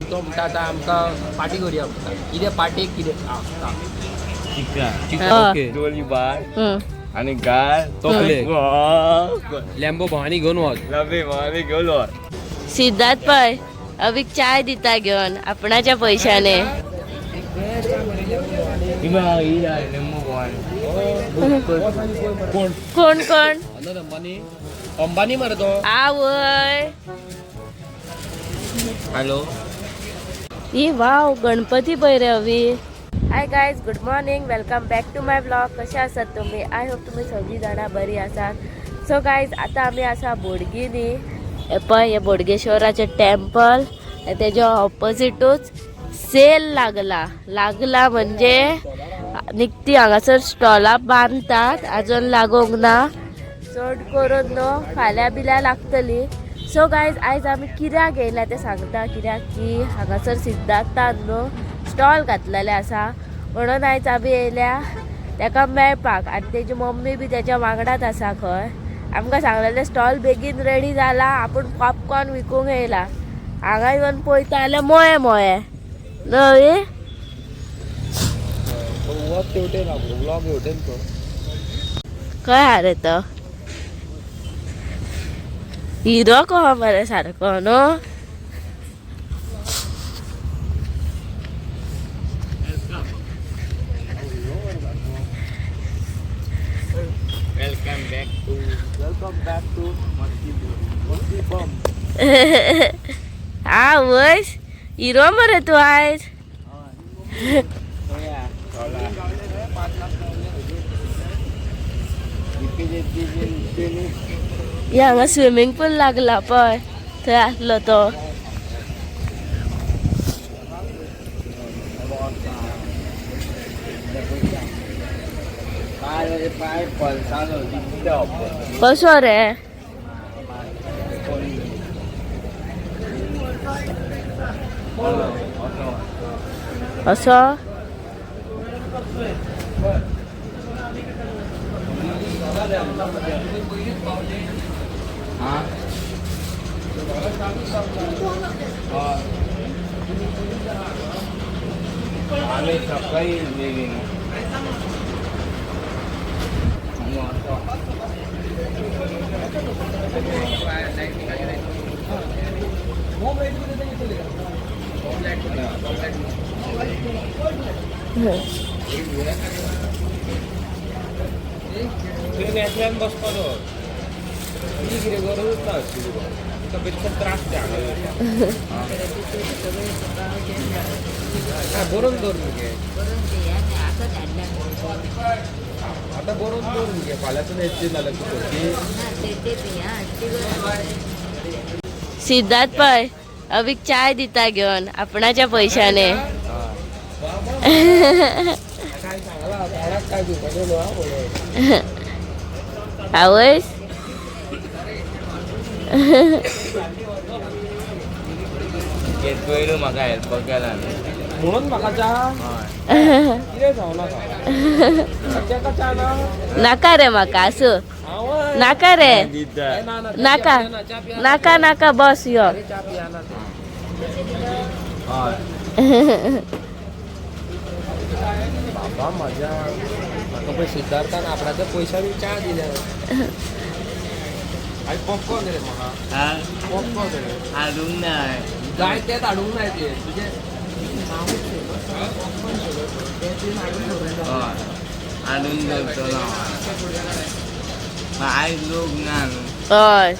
तो म्हणटा आतां आमकां पार्टी करुया म्हणटा. कितें पार्टीक कितें? चिकन. ओके. दोली बार आणि गाय तोपले लॅम्बो भवानी घेवन वच. लबे भवानी घेऊन वच. सिद्धार्थ पळय अभिक चाय दिता घेवन आपणाच्या पैशाने. कोण? कोण कोण? अंबानी. अंबानी मरे तो. आवय. हॅलो. ही वाव गणपती पळय रे अवी. Hi guys, good morning, welcome back to my blog. कशे आसात तुम्ही? I hope तुम्ही सगळीं जाणां बरी आसात. सो गायज आतां आमी आसा बोडगिनी. हे पळय हे बोडगेश्वराचें टेम्पल, तेज्या ऑपोजिटूच सेल लागला. लागला म्हणजे निकती हांगासर स्टॉलां बांदतात, अजून लागोंक ना. चड करून न्हू फाल्यां बिल्यां लागतली. सो गायज आयज आमी कित्याक येयल्या तें सांगता. कित्याक की हांगासर सिद्धार्थान न्हू स्टॉल घातलेलें आसा, म्हणून आयज आमी येयल्या तेका मेळपाक. आनी तेजी मम्मी बी तेच्या वांगडाच आसा खंय. आमकां सांगलेलें स्टॉल बेगीन रेडी जाला, आपूण पॉपकॉर्न विकूंक येयला. हांगा येवन पळयता जाल्यार मोये मोये न्हय. वत तेवटेन ब्लॉग हेवटेन तो. खंय हा रे तो हिरो कहो मरे सारको न्हू. Welcome back to welcome back to मस्ती मस्ती बॉम्ब. आवयस हिरो मरे तूं आयज. हे हांगा स्विमींग पूल लागला पळय, थंय आसलो तो. पाय पल्सानो. कसो रे? असो आम्ही सकाळी गेली ना. एकल्यान बसपाचो ती कितें गरजूच ना आसली तुका. तुका बेश्टे त्रास ते हांगा. बरोवन दवर मगे आतां, बरोवन दवर मगे. फाल्यांच्यान येतली जाल्यार तूं की. सिद्धार्थ पळय अभिक चाय दिता घेवन आपणाच्या पैशाने. काय सांगला कोणाक काय दिवपाचें न्हू पळय. आवयस. पयलू म्हाका हेल्प केला म्हणून म्हाका च्या कितें सांगू नाका. तेका च्या ना. नाका रे म्हाका, आसूं. आवय. नाका रे. दिता. ना ना. नाका नाका नाका, बस यो. च्या पियाना ते. हय. बाबा माझ्या, म्हाका पळय सिद्धार्थान आपणाच्या पयशांनी च्या दिल्या आनी पॉपकॉर्न रे म्हाका. पॉपकॉर्न रे. हाडूंक ना. जाय तेच हाडूंक नाय ते तुजें नांवूच फेमस पॉपकॉर्न सगळें तें हाडून दवरलें. हय, हाडून दवरतलो. आयज लोक ना न्हू. हय.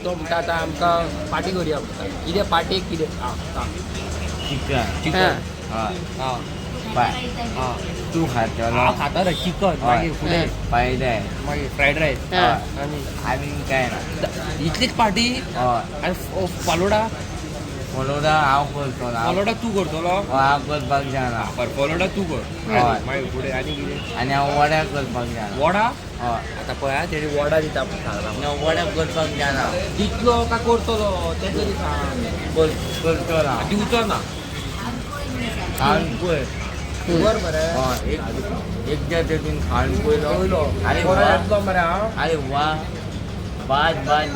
तो म्हणटा आतां आमकां पार्टी करुया म्हणटा. कितें पार्टीक कितें? सांग. चिकन. चिकन. हय. आं. बाय. आं. तूं खातलो. हांव खाता रे चिकन. मागीर फुडें? Fried rice. मागीर फ्रायड रायस. आनी? आनी काय ना. इतलीच पार्टी? हय. आनी फालोडा? फलोडा हांव करतलो. फालोडा तूं करतलो? हांव करपाक जाणा. बरें, फालोडा तूं कर. हय. मागीर फुडें आनी कितें? आनी हांव वड्या करपाक जाणा. वडा? हय. आतां पळय आं, तेणी वडा दिता म्हूण सांगला म्हाका. ना, वड्या करपाक जाणा. दितलो काय करतलो तें तरी सांग. करतलो हांव. दिवचो ना. खावन पळय. खबर मरे. हय, एकदां तेतून खावन पयलो. पयलो. अरे बरो वा. येतलो मरे. हांव अरे वा, बाद बाद.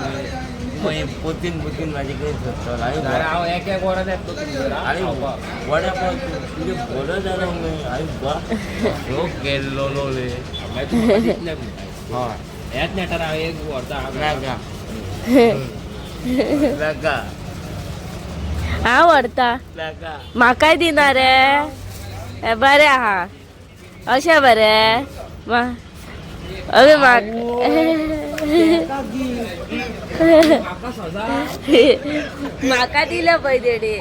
मागीर पोतीन पोतीन म्हाजे कडेन सोदतलो. जाल्यार हांव एक एक वरान येतलो तुमगेर आरे खावपाक. वडा पाव तुजे बरो जालो मगे. आरे बा शोक गेल्लो रे. मागीर तूं म्हाका दितले मगे. हय. ह्याच नेटार हांव एक व्हरता. नाका नाका. हांव व्हरता. नाका. म्हाकाय दिना रे. हे बरें आहा अशें बरें. अरे म्हाका सजा. म्हाका दिलं पळय तेणी.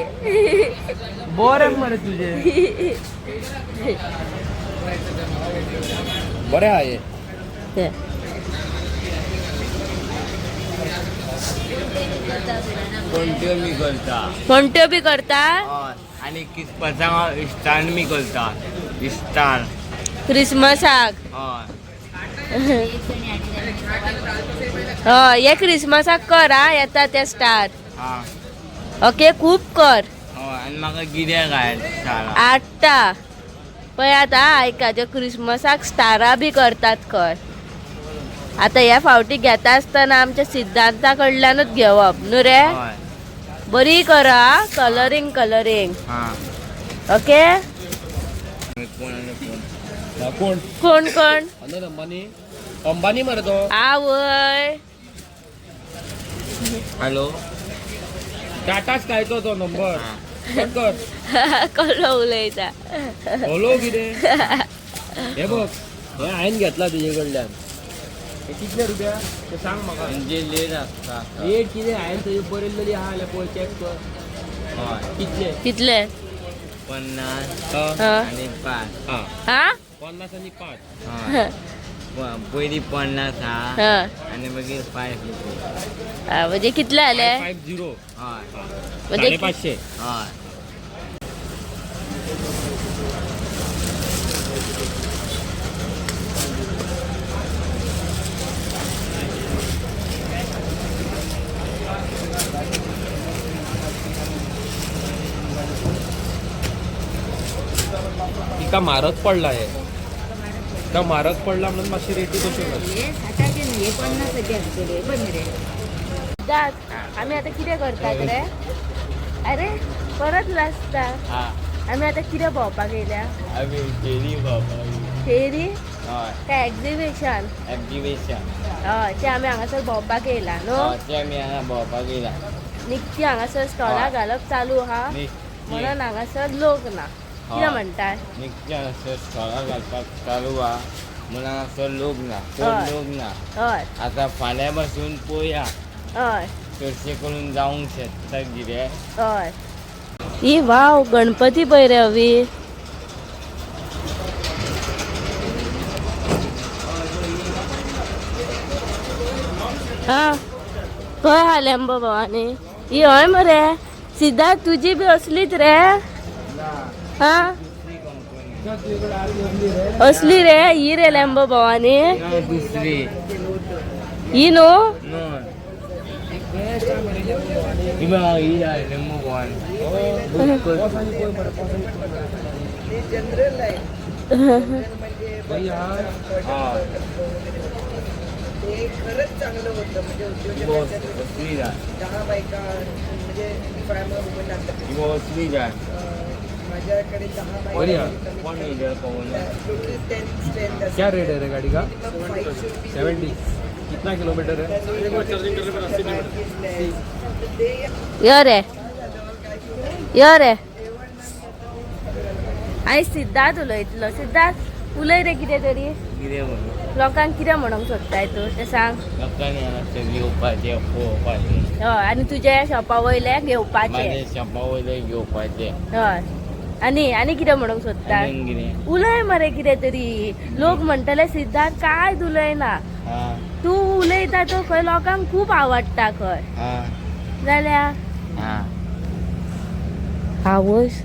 बरें मरे तुजें बरें आहा हें. कोणत्यो मी करता. कोणत्यो बी करता. हय. आनी क्रिसमसाक इस्टान मी करता इस्टान. क्रिसमसाक. हय. हय, हे क्रिसमसाक कर. हा, येता ते स्टार. हा. ओके, खूब कर. हय, आनी म्हाका गिऱ्याक आयलें स्टारा. आडटा पळय आतां आयका, त्यो क्रिसमसाक स्टारां बी करतात खंय. आतां ह्या फावटी घेता आसतना आमच्या सिद्धांता कडल्यानूच घेवप न्हू रे. हय. बरी करा कलरींग कलरींग. हा. ओके. कोण आनी कोण? कोण? कोण कोण? अनंत अंबानी. अंबानी मरे तो. आवय. हॅलो. टाटा स्कायचो तो नंबर कट कर. कसलो उलयता. हॅलो, कितें हे बघ, हे हांवें घेतला तुजे कडल्यान. हे कितले रुपया ते सांग म्हाका. म्हणजे लेट आसता. रेट कितें हांवें थंय बरयल्लेली आहा जाल्यार पळय, चॅक कर. हय. कितले? कितले? 50 हा. आनी 5. आं, हा. 50 आनी 5. हय. पयलीं 50 हा हा. आनी मागीर 5 रुपया. हा, म्हणजे कितले आले? 50. हय. म्हणजे 550. हय. तिका म्हारग पडला हे, तिका म्हारग पडला म्हणून मातशी रेटी कश्यो दाद, आम्ही आता कितें करतात रे? अरे परत लासता. हा. आम्ही आता कितें भोंवपाक येयल्या? आमी फेरी भोंवपाक. फेरी? हय. काय एक्झिबिशन? एक्झिबिशन. हय, ते आमी हांगासर भोंवपाक येयला न्हू. हय, ते आमी हांगा भोंवपाक येयला. निकती हांगासर स्टॉलां हय. घालप चालू आहा म्हणून हांगासर लोक ना. कितें म्हणटाय? निकती हांगासर स्टॉलां घालपाक चालू आहा म्हणून हांगासर लोक ना, चड हय. लोक ना. हय. आतां फाल्यां पासून पळोवया. हय. चडशे करून जावंक शकता कितें. हय. ही वाव, गणपती पळय रे अवी. हा, खंय आहा लेंबो भवानी? ही हय मरे सिद्धार्थ, तुजी बी असलीच रे. हा, असली रे ही रे लेंबो भवानी. ना, दुसरी. ही न्हू. न्हय, ही बघ, ही आहे लिंबू भवानी. हय. ते खरंच चांगलं होतं, म्हणजे ही उद्योजकांच्या बघ, दृष्टीने असली जाय. 10 बायका, म्हणजे फार्मर वुमन आता ही बघ, असली जाय. माझ्याकडे 10 बरी बायका आहा. कोण येयला पळोवना. Total 10 strength. क्या रेट है रे गाड़ी का? 70. कितना किलोमीटर है? यो रे, यो रे. आनी सिद्धार्थ उलयतलो. सिद्धार्थ, उलय रे कितें तरी. कितें म्हणून? लोकांक कितें म्हणूंक सोदताय तूं तें सांग. लोकांनी हांगासर येवपाचें, पळोवपाचें. हय, आनी तुज्या ह्या शॉपा वयले घेवपाचें. म्हाज्या शॉपा वयले घेवपाचें. हय, आनी आनी कितें म्हणूंक सोदता? आनी कितें? उलय मरे कितें तरी. लोक म्हणटले सिद्धार्थ कांयच उलयना. हा. तूं उलयता तो खंय लोकांक खूब आवडटा खंय. हा. जाल्यार हा. आवयस.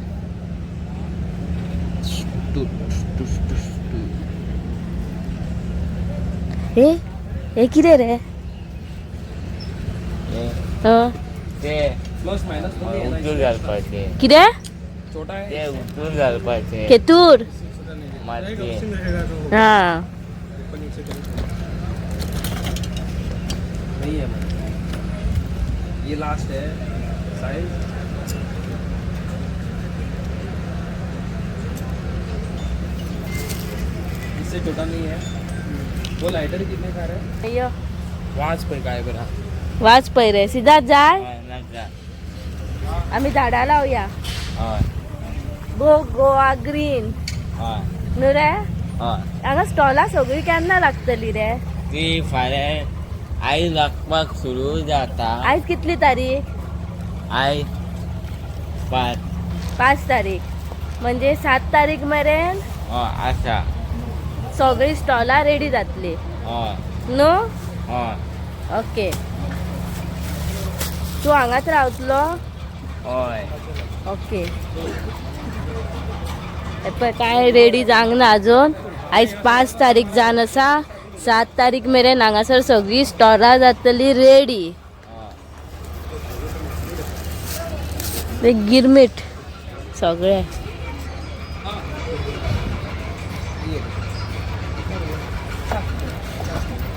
हे हे कितें रे? हे हं. ते प्लस मायनस उतूर घालपाचें. कितें? छोटा आहे. ते उतूर घालपाचें. खेतूर. मातयेन. हा. नाही आहे. ये लास्ट है साइज। इससे छोटा नहीं है। वो लाइटर कितने का रहा है? यो। वाच पे काय बरा। वाच पळय रे, सिद्धार्थ जाय। हय नाका। आमी झाडां लावया। हय। गो गोवा ग्रीन। हय। न्हू रे? हय। हांगा स्टॉलां सगळीं केन्ना लागतली रे? ती फाल्यां आयज लागपाक सुरू जाता। आयज कितली तारीख? आयज 5। 5 तारीख, म्हणजे 7 तारीख मेरेन हय आसा। सगळीं स्टॉलां रेडी जातली। हय। न्हू? हय। ओके, तूं हांगाच रावतलो? हय। ओके, हे पळय काय रेडी जावंक ना अजून। आयज 5 तारीख जावन आसा, 7 तारीख मेरेन हांगासर सगळीं स्टॉलां जातली रेडी। ते गिरमीट सगळे।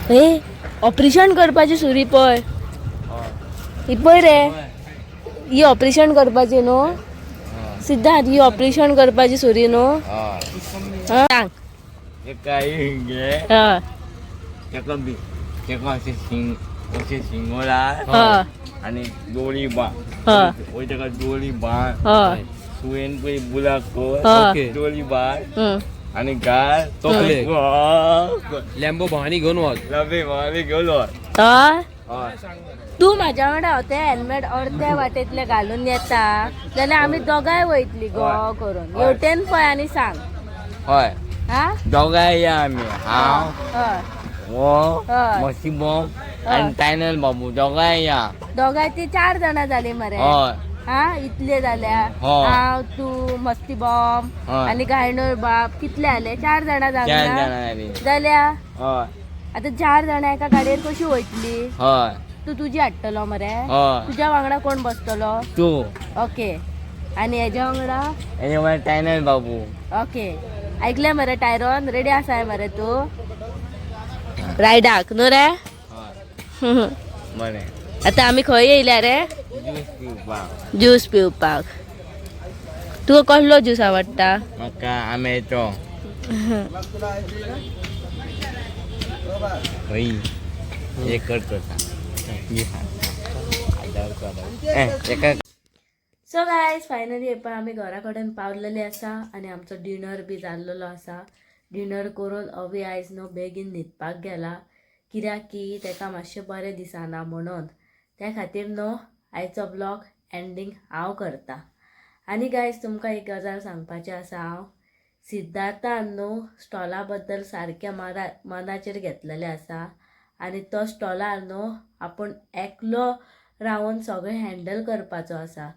हे ऑपरेशन करपाची सुरी पळय, ही पळय रे, ही ऑपरेशन करपाची न्हू सिद्धार्थ, ही ऑपरेशन करपाची सुरी न्हू। हय। सांग। तेका घे। हय। तेका बी तेका अशें शिंग अशें शिंगोला हय। आनी दोरी बांद। हय। वयर तेका दोरी बांद। हय। सुयेन पळय बुलाक कर। हय। ओके। दोरी बांद हम्म. आनी घाल। तकलेक। लॅम्बो भवानी घेऊन वच। लबे भवानी घेवन वच। हय। हय। तूं म्हाज्या वांगडा ते हेल्मेट अर्द्या वाटेंतले घालून येता जाल्यार आमी दोगांय वयतली गो करून। हेवटेन पळय आनी सांग। हय। हा, दोगांय या आमी, हांव, हय, हो, हय। मसिबो आनी तायनल बाबू दोगांय या। दोगांय ती 4 जाणां जाली मरे। हय। हा, इतले जाल्या। हय। हांव, तूं, मस्ती बॉम हय। आनी गायणोळ बाब, कितले जाले? 4 जाणां 4 जावंक ना जाणां जालीं। जाल्या। हय। आतां 4 जाणां एका गाडयेर कशी वयतली? हय। तूं तुजी हाडटलो मरे? हय। तुज्या वांगडा कोण बसतलो? तूं। ओके, आनी हेज्या वांगडा? हेजे वांगडा तायनल बाबू। ओके, ऐकले मरे टायरॉन, रेडी आसाय मरे तूं रायडाक न्हू रे? हय। बरें। आतां आमी खंय येयल्या रे? ज्यूस पिवपाक। ज्यूस पिवपाक। तुका कसलो ज्यूस आवडटा? म्हाका आंब्याचो। हय, एक कट करता। एका। सो गायज, फायनली हे पळय आमी घरा कडेन पावलेले आसा आनी आमचो डिनर बी जाल्लेलो आसा। डिनर करून अवी आयज न्हू बेगीन न्हिदपाक गेला, कित्याक की तेका मातशें बरें दिसना म्हणून। त्या खातीर न्हू आयचो ब्लॉग एंडींग हांव करता। आनी गायज, तुमकां एक गजाल सांगपाची आसा, हांव सिद्धार्थान न्हू स्टॉला बद्दल सारकें मनाचेर घेतलेलें आसा आनी तो स्टॉलार न्हू आपूण एकलो रावन सगळें हँडल करपाचो आसा।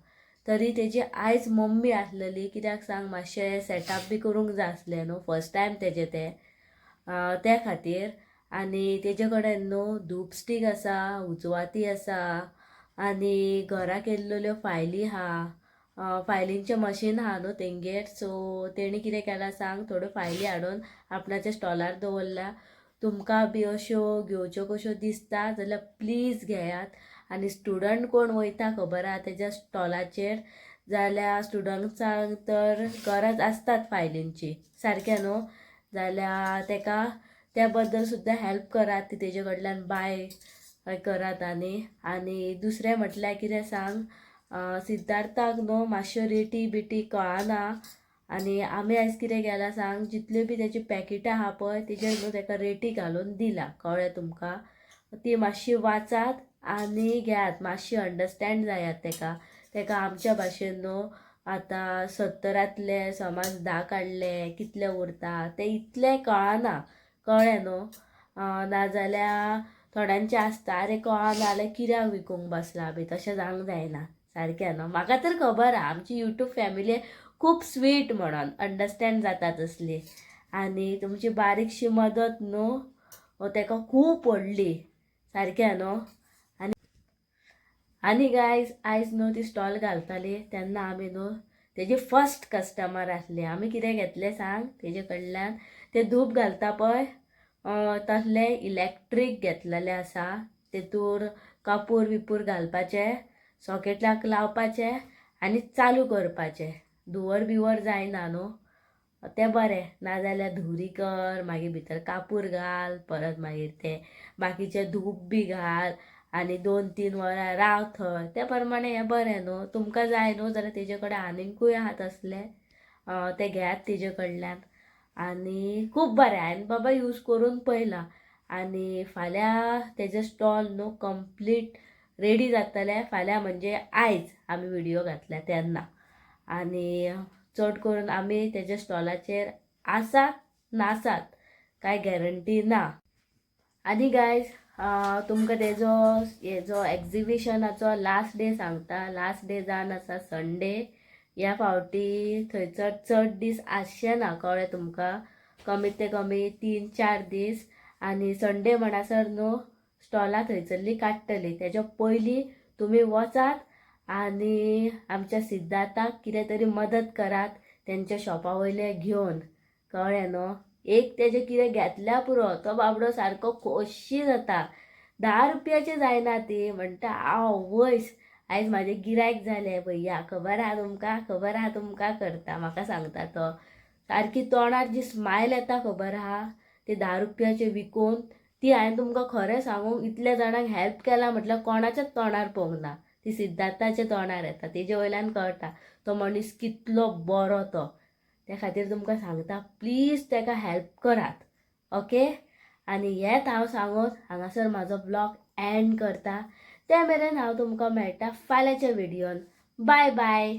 तरी तेजी आयज मम्मी आसलेली, कित्याक सांग, मातशें सेटअप बी करूंक जाय आसलें न्हू, फर्स्ट टायम तेजें तें, त्या खातीर। आनी तेजे कडेन न्हू धूप स्टीक आसा, उजवाती आसा आनी घरा केल्ल्यो फायली आहा, फायलींचें मशीन आहा न्हू तेंगेर। सो तेणी कितें केलां सांग, थोड्यो फायली हाडून आपणाच्या स्टॉलार दवरल्या। तुमकां बी अश्यो घेवच्यो कश्यो दिसता जाल्यार प्लीज घेयात। आनी स्टुडंट कोण वयता खबर आहा तेज्या स्टॉलाचेर जाल्यार स्टुडंट्सांक तर गरज आसतात फायलींची, सारकें न्हू, जाल्यार तेका त्या बद्दल सुद्दां हेल्प करात, ती तेजे कडल्यान बाय करात। आनी आनी दुसरें म्हटल्यार कितें सांग, सिद्धार्थाक न्हू मातश्यो रेटी बिटी कळना आनी आमी आयज कितें केलां सांग, जितल्यो बी तेजी पॅकेटां आहा पळय तेजेर न्हू तेका रेटी घालून दिला, कळ्ळें तुमकां? ती मातशी वाचात आनी घेयात, मातशी अंडरस्टँड जायात तेका। तेका आमच्या भाशेन न्हू आतां 70 समज 10 काडले कितले उरता ते इतलें कळना, कळ्ळें न्हू? नाजाल्यार थोड्यांचें आसता आरे कळना जाल्यार कित्याक विकूंक बसला बी, तशें जावंक जायना, सारकें न्हू? म्हाका तर खबर आहा आमची यूट्यूब फॅमिली खूब स्वीट म्हणून अंडरस्टँड जाता तसली। आनी तुमची बारीकशी मदत न्हू तेका खूब व्हडली, सारकें न्हू? आनी गायज, आयज न्हू ती स्टॉल घालताली तेन्ना आमी न्हू तेजी फर्स्ट कस्टमर आसली। आमी कितें घेतलें सांग तेजे कडल्यान, ते धूप घालता पळय तसलें इलेक्ट्रीक घेतलेलें आसा, तेतूर कापूर बिपूर घालपाचें, सॉकेटाक लावपाचें आनी चालू करपाचें. धुंवर बिवर जायना न्हू, तें बरें. नाजाल्यार धुंवरी कर, मागीर भितर कापूर घाल, परत मागीर तें बाकीचें धूप बी घाल आनी 2-3 वरां राव थंय. त्या प्रमाणे हें बरें न्हू. तुमकां जाय न्हू जाल्यार तेजे कडेन आनीकूय आहा तसले, ते घेयात तेजे कडल्यान आनी खूब बरें. हांवें बाबा यूज करून पळयलां. आनी फाल्यां तेजें स्टॉल न्हू कंप्लीट रेडी जातलें. फाल्यां म्हणजे आयज आमी व्हिडियो घातल्या तेन्ना. आनी चड करून आमी तेज्या स्टॉलाचेर आसात नासात कांय गॅरंटी ना. आनी गायज तुमकां तेजो हेजो एग्जिबिशनाचो लास्ट डे सांगता. लास्ट डे जावन आसा संडे. ह्या फावटी थंयसर चड दीस आसचे ना, कळ्ळें तुमकां, कमीत ते कमी 3-4 दीस. आनी संडे म्हणसर न्हू स्टॉलां थंयसरलीं काडटलीं. तेज्या पयलीं तुमी वचात आनी आमच्या सिद्धार्थाक कितें तरी मदत करात तेंच्या शॉपा वयलें घेवन, कळ्ळें न्हू. एक तेजें कितें घेतल्या पुरो, तो बाबडो सारको खोशी जाता. 10 रुपयाचें जायना ती, म्हणटा आवयस आयज म्हाजें गिरायक जालें भैया, खबर आहा तुमकां, खबर आहा तुमकां करता, म्हाका सांगता तो. सारकी तोंडार जी स्मायल येता खबर आहा ती 10 रुपयाचें विकून, ती हांवें तुमकां खरें सांगूंक इतल्या जाणांक हेल्प केला म्हटल्यार कोणाच्याच तोंडार पळोवंक ना, ती सिद्धार्थाच्या तोंडार येता. तेजे वयल्यान कळटा तो मनीस कितलो बरो तो. त्या खातीर तुमकां सांगता, प्लीज तेका हेल्प करात, ओके. आनी हेंच हांव सांगून हांगासर म्हाजो ब्लॉग एंड करता. ते मेरेन हांव तुमकां मेळटा फाल्यांच्या व्हिडियोन. बाय बाय.